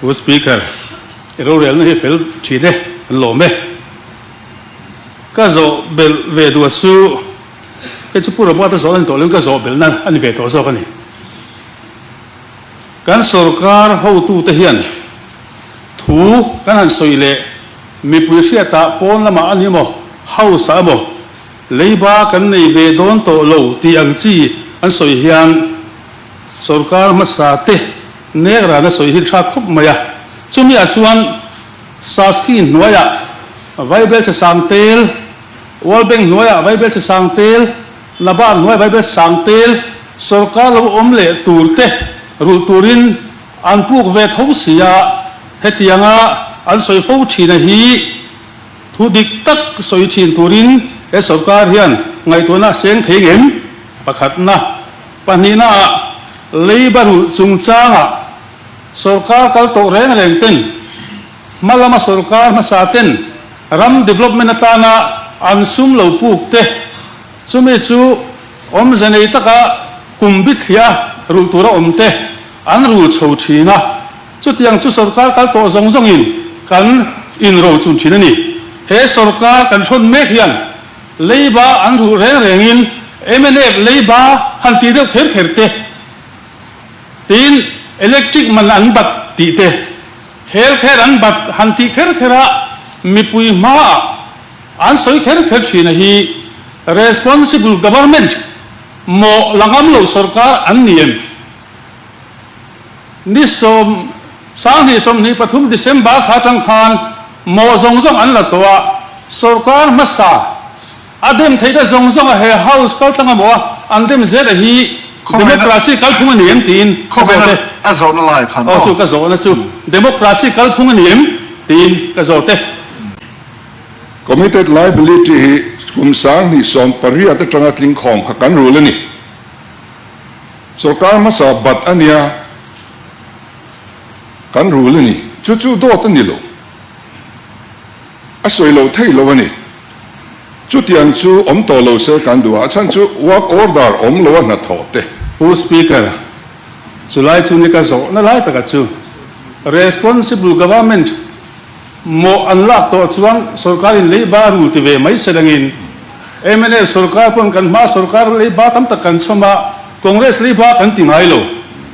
Pu Speaker, i rorelna hi fel thin e, an lawm e. Ka zawh belh ve duh a chu, hei chu Pu Robert-a zawh a ni tawh lo in ka zawh belhna a ni ve tawh zawk a ni. Kan sorkar hotute hian thu kan han sawi leh mipui hriatah pawn lamah a ni emaw, house ah emaw, leiba kan nei ve dawn tawh lo tih ang chi an sawi hian sorkar hmasa te nek rana sawi hi tha khawp mai a. Chumi ah chuan Saski hnuaiah Vaibelchhe Sangtel, World Bank hnuaiah Vaibelchhe Sangtel, Nabard hnuaiah Vaibelchhe Sangtel sorkar lo awm leh tur te rulh turin an puk ve tho si a, hetianga an sawi fo thina hi thu dik tak sawi thin turin he sorkar hian ngaihtuahna a seng thei ngem? Pakhatna. Pahnihnaah leiba rulh chungchangah sorkar kal tawh reng reng ten hma lama sorkar hmasa ten ram development atana an sum lo puk te chumi chu awmze nei taka kum bithliah rulh tura awm te an rul chho thin a, chutiang chu sorkar kal tawh zawng zawngin kan inro chun thin a ni. He sorkar kan hrawn mek hian leiba an rulh reng rengin mnf leiba han tih deuh kher kher te, Tin, electric man an bat tih te, hel kher an bat han tih kher kher a, mipui hmaah an sawi kher kher thin a hi responsible government maw la ngam lo sorkar an ni em? Ni sawm sanghnih 23 December kha atang khan maw zawng zawng an la tawh a, sorkar hmasa A dem theihna zawng zawng a he house kal tlang amaw a an dem zel a hi democracy kalphung a ni em tiin ka zawt e. A zawhna lai khan aw. Aw chu ka zawhna chu democracy kalphung a ni em tiin ka zawt e. Committed liability hi kum 2018 atanga tling khawm kha kan rul a ni. Sorkar hmasa bat a nia kan rul a ni. Chu chu dawt a ni lo. A sawi lo thei lo a ni. Chutiang chu awm tawh lo se kan duh a, a chhan chu work order awm lo a hnathawh te. Pu Speaker, chulai chu ni ka zawhna lai taka chu responsible government mawh an lak tawh chuan sorkarin leiba rul ti ve mai se dangin mnf sorkar pawn kan hma sorkar leiba tam tak kan chhawm a, Congress leiba kan ti ngai lo.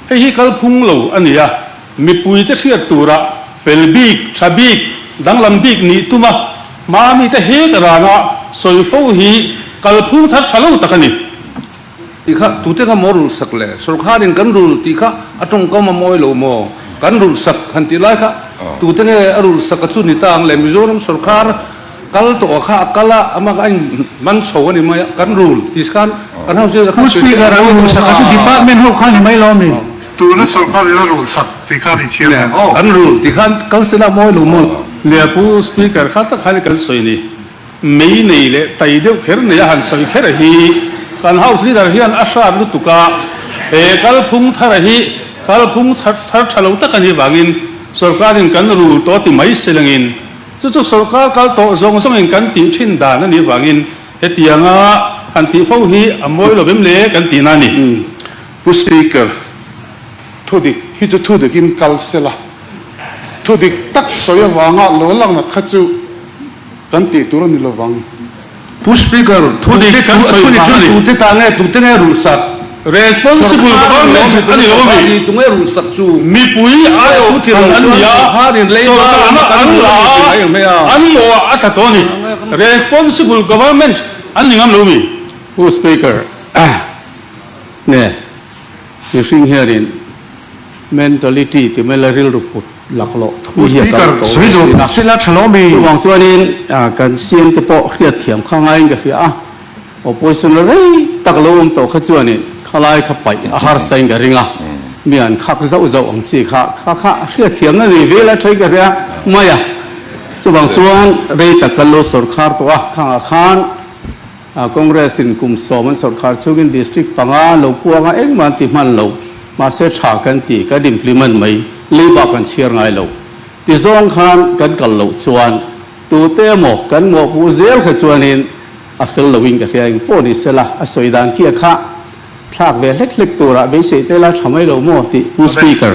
Hei hi kalphung lo a ni a. Mipuite hriat tura fel bik, tha bik, danglam bik nih tuma hma mite hek rana sawi fo hi kalphung thar tha lo tak a ni. Tih kha tute kha maw rulh sak le? Sorkharin kan rulh tih kha a tawngkam a mawi lo maw? Kan rulh sak han tih lai kha tute nge a rulh sak a chu ni ta ang le? Mizoram sorkhar kal tawh kha a kal a, amah kha a in man chho a ni mai a, kan rulh tih khan kan house leader khan Pu Speaker a rulh sak a chu department ho kha ni mai lo mi? Tuna sorkar ila rulh sak tih khan i chhiar nen aw. Kan rulh tih khan kal sela mawi lo maw? Nia Pu Speaker kha tak khan kan sawi ni. Mei nei leh tai deuh kher nei a han sawi kher a hi kan House Leader hian a hrat lutuk a, he kalphung thar a hi kalphung thar tha lo tak a nih vangin sorkarin kan rul tawh ti mai selangin chu chu sorkar kal tawh zawng zawngin kan tih thin dan a nih vangin hetianga han tih fo hi a mawi lovem le kan tihna a ni. Pu Speaker, thudik hi chu thudikin kal sela, thudik tak sawi avanga lo laknat kha chu kan tih tur a ni lovang. Pu Speaker, thudik kan sawi vang a ni. Tute ta nge, tute nge rulhsak? Responsible government a ni lo a mi? Tunge rulhsak chu? Mipui aiawh thlan an ni a, sorkarna an la a, an mawh a tla tawh a ni. Responsible government an ni ngam lo mi? Pu Speaker, Nge, mihring hianin mentality ti mai la rilru put laklawh thu hi a kal tawh ve thin a. Chuvang chuanin kan CM te pawh hriatthiam kha ngaiin ka hria a, opposition la rei tak lo awm tawh kha chuanin khalai kha paih a harsa in ka ring a, mi an khak zauh zauh ang chi kha kha kha hriatthiamna nei vel a ṭhain ka hria mai a. Chuvang chuan rei tak kan lo sawrkhar tawh a, khangah khan Congress in kum sawm an sawrkhar chhungin district panga lo puanga engmah an ti hman lo, mahse tha kan ti, kan implement mai, leiba kan chhiar ngai lo. Ti zawng khan kan kal loh chuan tute emaw kan mawhpuh zel kha chuanin a fel loin ka hria eng pawh ni sela a sawi dan kia kha thlak ve hlek hlek turah beisei te la tha mai lo maw tih Pu Speaker.